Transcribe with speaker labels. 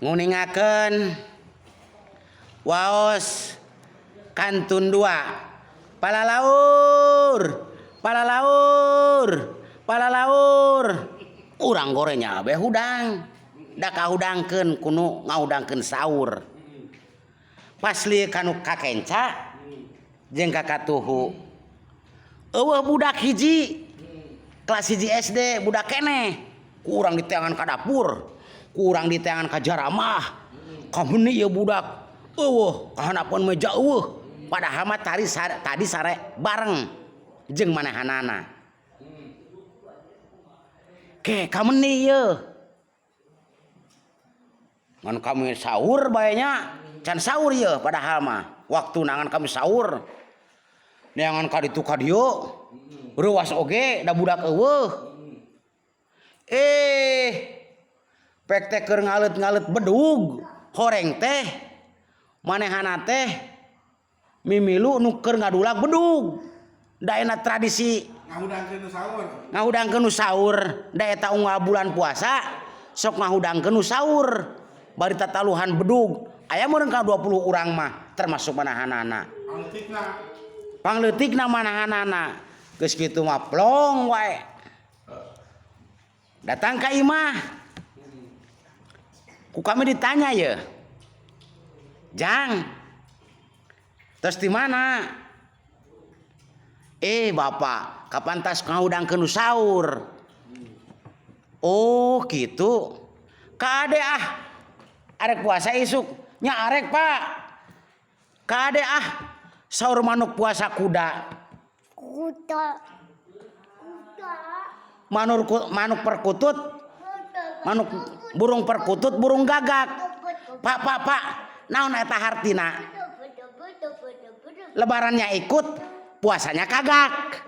Speaker 1: Nguningakeun waos kantun dua. Palalaur, palalaur, palalaur. Urang gorengnya be hudang. Da kahudangkeun kunu ngahudangkeun sahur. Pas lieu kanu kakenca jeung kakatuhu. Eueuh budak hiji kelas 1 SD, budak keneh. Ku urang diteangan ka dapur, ku urang diteangan ka jaramah. Kameni ieu budak? Eueuh, kahandapeun meja eueuh. Padahal mah tadi sare, tadi sare bareng jeung manehanana. Ke kameni ieu? Ngan kami sahur bae nya, can sahur ieu padahal mah. Waktu nangan kami sahur. Neangan ka ditu ka dieu. Reuwas oge da budak eueuh. Eh, pek teh keur ngaleut-ngaleut bedug, horeng teh manehana teh mimilu nu keur ngadulag bedug. Da enak tradisi
Speaker 2: ngahudangkeun nu sahur.
Speaker 1: Ngahudangkeun nu sahur, da eta unggal bulan puasa sok ngahudangkeun nu sahur. Bari tataluhan bedug, aya meureun ka 20 urang mah termasuk manahanana.
Speaker 2: Pangeutikna.
Speaker 1: Pangleutikna manahanana. Geus kitu mah plong wae. Datang ka imah. Ku kami ditanya ye. Jang. Terus di mana? Eh, Bapak, kapan tas ngahudangkeun nu sahur? Oh, gitu. Kade ah. Arek puasa isuk. Nya arek, Pak. Kade ah. Sahur manuk puasa kuda.
Speaker 3: Kuda. Kuda.
Speaker 1: Manuk manuk perkutut, manuk burung perkutut, burung gagak. Pak, Pak, Pak, naon eta hartina? Lebarannya ikut, puasanya kagak.